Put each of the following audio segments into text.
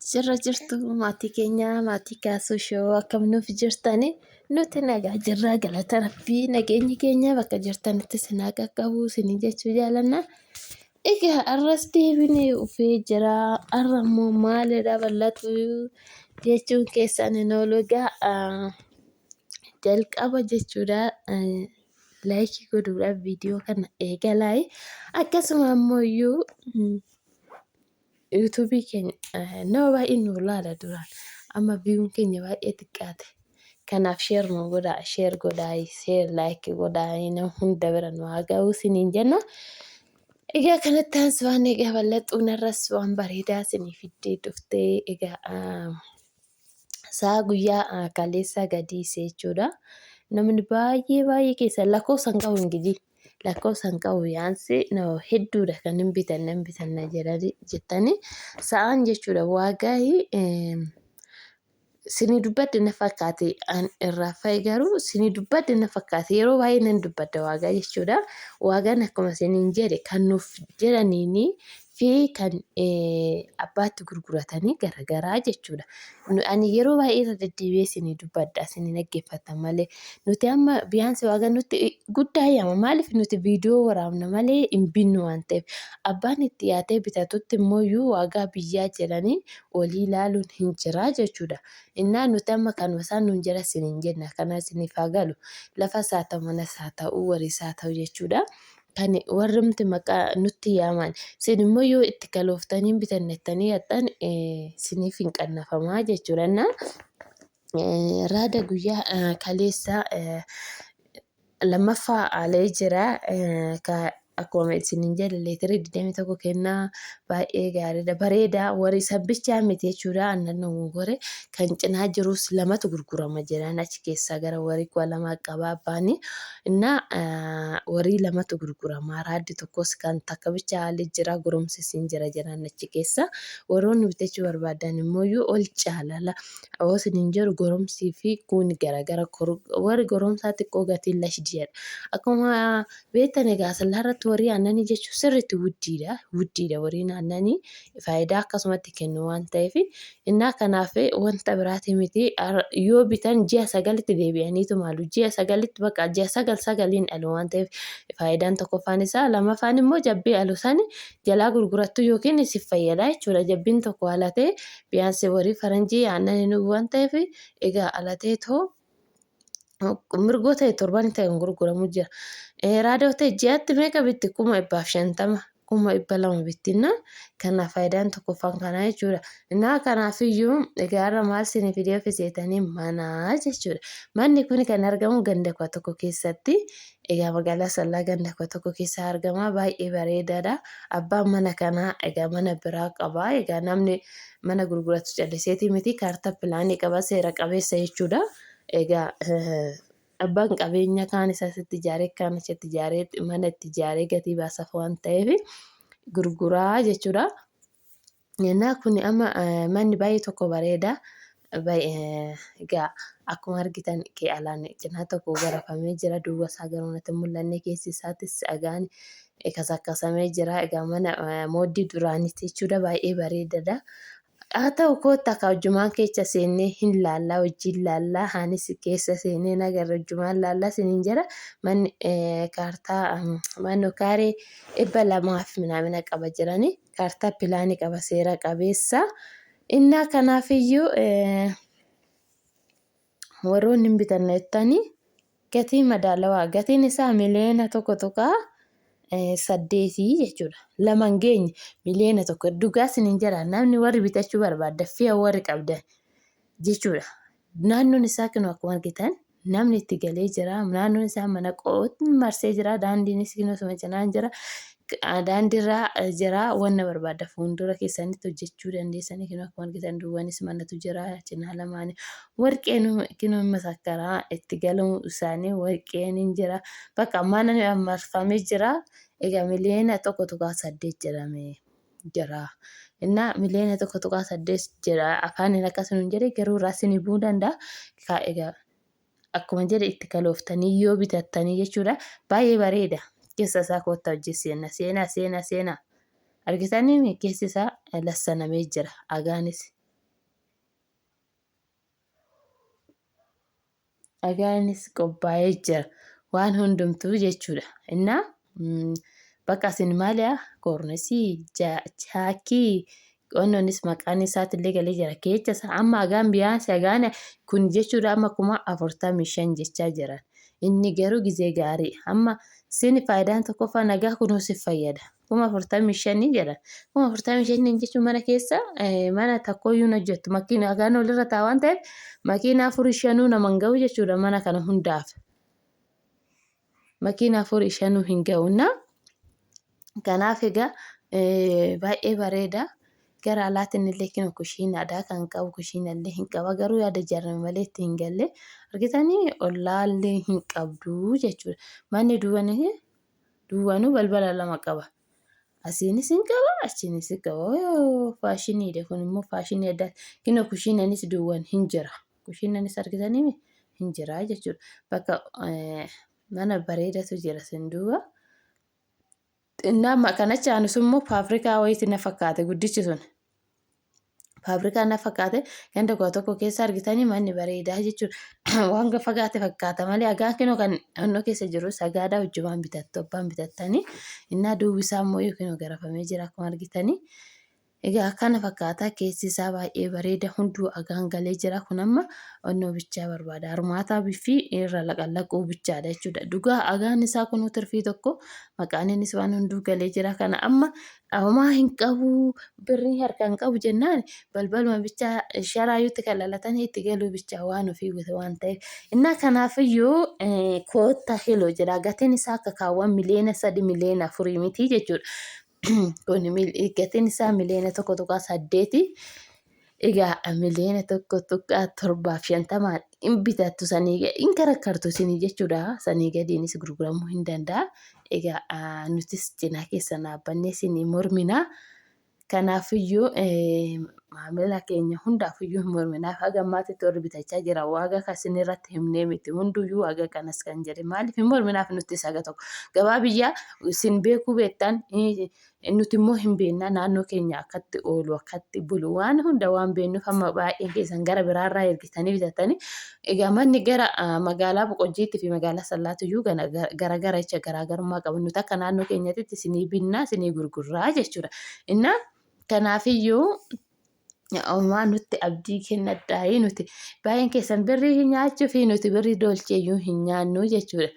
Jirra jirtu maatii keenya, maatii Kaasuu Shoo, akkam nuuf jirtani? Nuti nagaa jirra, galata Rabbii. Nageenyi keenya bakka jirtanitti isin haa qaqqabu isinii jechuu jaalanna. Egaa arras deebinee dhufee jira. Arra immoo maalidha bal'atu jechuun keessan hin oolu. Egaa jalqaba jechuudha laayikii godhuudhaan viidiyoo kana eegalaa. Akkasuma ammoo iyyuu yuutuubii keenya nama baay'ee nu laala duraan, amma viyuun keenya baay'ee xiqqaate. Kanaaf sheer nu godhaa, sheer godhaa, sheer laayikii godhaa, nama hunda bira nu haa ga'u isiniin jenna. Egaa kanatti aansu waan egaa bal'axuun irras waan bareedaa isinii fiddee dhuftee. Egaa sa'a guyyaa kaleessaa gadiise jechuudha. Namni baay'ee baay'ee keessa lakkoofsa hin qabu ingilii. Lakkoofsa hin qabu, yaansi nama hedduudha kan hin bitanne hin bitanna jedhani jettani. Sa'aan jechuudha waagaayii sinii dubbadde na fakkaate, an irraa fa'i garuu sinii dubbadde na fakkaate. Yeroo baay'ee nan dubbadda waagaa jechuudha. Waagaan akkuma siniin jedhe kan nuuf jedhaniini fi kan abbaatti gurguratanii garagaraa jechuudha. Ani yeroo baay'ee irra deddeebi'ee isinii dubbadha, isin hin dhaggeeffattan malee. Nuti amma biyaansi waaga nutti guddaa yaama, maaliif nuti viidiyoo waraabna malee hin binnu waan ta'eef. Abbaan itti dhiyaatee bitatutti immoo iyyuu waagaa biyyaa jedhanii olii ilaaluun hin jira jechuudha. Innaa nuti amma kanuma isaan nuun jedhan isiniin jenna, kana isiniif haa galu. Lafas haa ta'u, manas haa ta'u, wariis haa ta'u jechuudha. Kan warrumti maqaa nutti yaaman, isin immoo yoo itti kalooftanii hin bitanne jettanii yaaddan isiniif hin qannafamaa jechuudha. Innaa raada guyyaa kaleessa lammaffaa alee jira. Akkuma isiniin jedhe leetirii 21 kennaa, baay'ee gaariidha, bareeda. Warri sabbichaa miti jechuudha, aannan gore kan cinaa jirus lamatu gurgurama jedhan achi keessaa gara warii 2000 qaba abbaani. Innaa warii lamatu gurgurama, raaddi tokkos kan takka bicha haalli jira, goromsis hin jira jedhan achi keessa. Warroonni bitachuu barbaadan immoo ol caalala yoo isiniin jedhu, goromsii fi kun garagara. Warri goromsaa xiqqoo gatiin lashdiidha. Akkuma beektan egaa Asallaa irratti horii aannanii jechuun sirriitti wuddiidha. Wuddiidha horiin aannanii, faayidaa akkasumatti kennu waan ta'eef. Innaa kanaaf wanta biraatii miti, yoo bitan ji'a 9tti deebi'aniitu maalu, ji'a 9tti bakka ji'a 9 9n dhalu waan ta'eef faayidaan tokkoffaan isaa. Lammaffaan immoo jabbii alu sani jalaa gurgurattu yookiin isif fayyada jechuudha. Jabbiin tokko alatee biyaansi horii faranjii aannan hin dhugu waan ta'eef, egaa alatee too mirgoo ta'e torban ta'e hin gurguramu jira. Raadoo ta'e ji'atti meeqa bitti? 150,000, 200,000 bittinna. Kanaaf faayidaan tokkoffaan kanaa jechuudha. Innaa kanaafiyyuu egaa irra maal isin fidee ofi seetanii manaa jechuudha. Manni kun kan argamu ganda 11 keessatti. Egaa magaalaa Sallaa ganda 11 keessa argama. Baay'ee bareedaadha. Abbaan mana kanaa egaa mana biraa qaba. Egaa namni mana gurguratu calliseetii miti, kaartaa pilaanii qaba, seera qabeessa jechuudha. Egaa abbaan qabeenya kaan isa asitti ijaaree, kaan achitti ijaaree, mana itti ijaaree gatii baasaaf waan ta'eef gurguraa jechuudha. Innaa kun amma manni baay'ee tokko bareeda. Egaa akkuma argitan kee alaan cinaa tokko garafamee jira. Duuba isaa garuu natti hin mul'anne, keessi isaatis dhagaan kasakkasamee jira. Egaa mana mooddii duraaniiti jechuudha. Baay'ee bareedaadha. Haa ta'u koottaa ka hojjumaan keessa seennee hin laallaa, wajjin laallaa, anis keessa seenee nagarra hojjumaan laallaa isiniin jedha. Manni kaartaa mannoo kaaree 200 fi minaamina qaba jedhanii, kaartaa pilaanii qaba, seera qabeessa. Innaa kanaafiyyuu warroonni hin bitanne jettanii gatii madaalawaa, gatiin isaa miliyoona 1.8 jechuudha. Lama hin geenye, miliyoona 1 dhugaa isiniin jedha, namni warri bitachuu barbaadda fi'a warri qabdan jechuudha. Naannoon isaa kinoo akkuma argitan namni itti galee jira. Naannoon isaa mana qo'oon marsee jira. Daandiinis kinoo suma cinaan jira. Daandiirraa jira. Wanna barbaadda fuuldura keessanitti hojjechuu dandeessanii, kinoo akkuma argitan duwwanis manatu jira cinaa lamaanii. Warqeen kinoo masakkaraa itti galuu isaanii warqeen hin jira. Bakka mana marfamee jira. Egaa miliyoona 1.8 jedhamee jira. Innaa miliyoona 1.8 jedha, afaaniin akkasuma hin jedhe, garuu irraa isinii bu'uu danda'a. Egaa akkuma jedhe itti kalooftanii yoo bitattanii jechuudha. Baay'ee bareeda. Keessa isaa koottaa hojii seenaa seenaa seenaa seenaa. Argitanii, keessi isaa lassanamee jira. Agaanis. Dhagaanis qophaa'ee jira. Waan hundumtuu jechuudha. Innaa bakka isin maaliyaa koornisii chaakii qonnonis maqaan isaatillee galee jira. Keecha isaa amma hagaan biyaansi hagaan kun jechuudha amma 45,000 jechaa jiran. Inni garuu gizee gaarii. Amma sin faayidaan tokkoffaa nagaa kunuu si fayyada. 45,000 jedha. 45,000 jechuun mana keessa mana takkoyyuu hin hojjettu. Makiina hagaan olirra ta'a waan ta'eef makiina afurii shanuu nama hin ga'u jechuudha mana kana hundaaf. Makiina afurii shanuu hin ga'u. Kanaaf egaa baay'ee bareeda. Gara alaatiin illee kino kushiinaadha kan qabu kushiina illee hin qaba garuu yaada ijaarame malee itti hin galle argitanii ollaallee hin qabdu jechuudha. Manni duwwanii duwwanuu balbala lama qaba. Asiinis hin qaba achiinis hin qaba. Faashiniidha kun immoo faashinii addaati. Kino kushiinanis duwwan hin jira. Kushiinanis argitanii hin jira jechuudha. Bakka mana bareedatu jira sin duuba. Xinnaa kan achi aanu sun immoo faafrikaa wayiiti na fakkaate guddichi sun. Faafrikaa na fakkaate ganda 11 keessa argitanii manni bareedaa jechuudha. Waan fagaate fakkaata malee agaan kinoo kan naannoo keessa jiru sagaadaa hojjumaan bitattu abbaan bitattanii innaa duubi isaa immoo yookiin garafamee jira akkuma argitanii. Egaa akkana fakkaata keessi isaa baay'ee bareeda hunduu agaan galee jira kun amma onnoo bichaa barbaada armaataa fi irra laqallaquu bichaadha jechuudha dhugaa agaan isaa kunuu tirfii tokko maqaan innis waan hunduu galee jira kana amma homaa hin qabu birrii harka hin qabu jennaan balbaluma bichaa sharaayyuutti kan lalatanii itti galuu bichaa waan ofii gote waan ta'eef innaa kanaafiyyuu kootta heloo jedha gatiin isaa akka kaawwan 3 miliyoona 4 miliyoona miti jechuudha. Kun gatiin isaa 1.8 miliyoona. Egaa 1.750 miliyoonaan hin bitattu sanii hin karakkartu isinii jechuudha. Sanii gadiinis gurguramuu hin danda'a. Egaa nutis cinaa keessan dhaabbannee isinii mormina. Kanaafiyyuu maamila keenya hundaafiyyuu hin morminaaf haga ammaatitti warri bitachaa jiran waaga kan isin irratti himnee miti hunduyyuu waaga kanas kan jedhe maaliif hin morminaaf nutis haga tokko gabaa biyyaa isin beekuu beektan nuti immoo hin beekna naannoo keenya akkatti oolu akkatti bulu waan hunda waan beeknuuf amma baay'een keessan gara biraarraa ergitanii bitatanii egaa manni gara magaalaa Boqojjiitti fi magaalaa Sallaatiyyuu gara gara jecha garaagarummaa qabu nuti akka naannoo keenyatti isinii binnaa isinii gurgurraa jechuudha. Innaa kanaafiyyuu homaa nutti abdii kennadhaayii nuti baay'een keessan birrii nyaachuu fi nuti birrii doolcheeyyuu hin nyaannu jechuudha.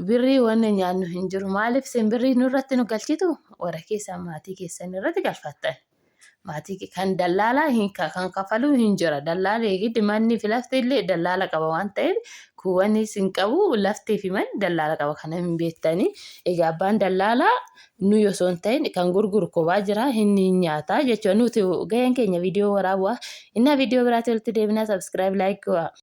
Birrii wanni nyaannu hin jiru. Maaliif isin birrii nurratti nu galchitu warra keessan maatii keessan irratti galfattan. Maatii kan dallaalaa hin kan kafaluu hin jira. Dallaalli giddi manni fi lafti illee dallaala qaba waan ta'eef kuuwwanis hin qabu laftii fi manni dallaala qaba kana hin beektanii. Egaa abbaan dallaalaa nuyi osoo hin ta'in kan gurguru kophaa jira inni hin nyaata jechuudha. Nuti gaheen keenya viidiyoo waraabuu. Innaa viidiyoo biraatti walitti deebinaa subscribe like godhaa.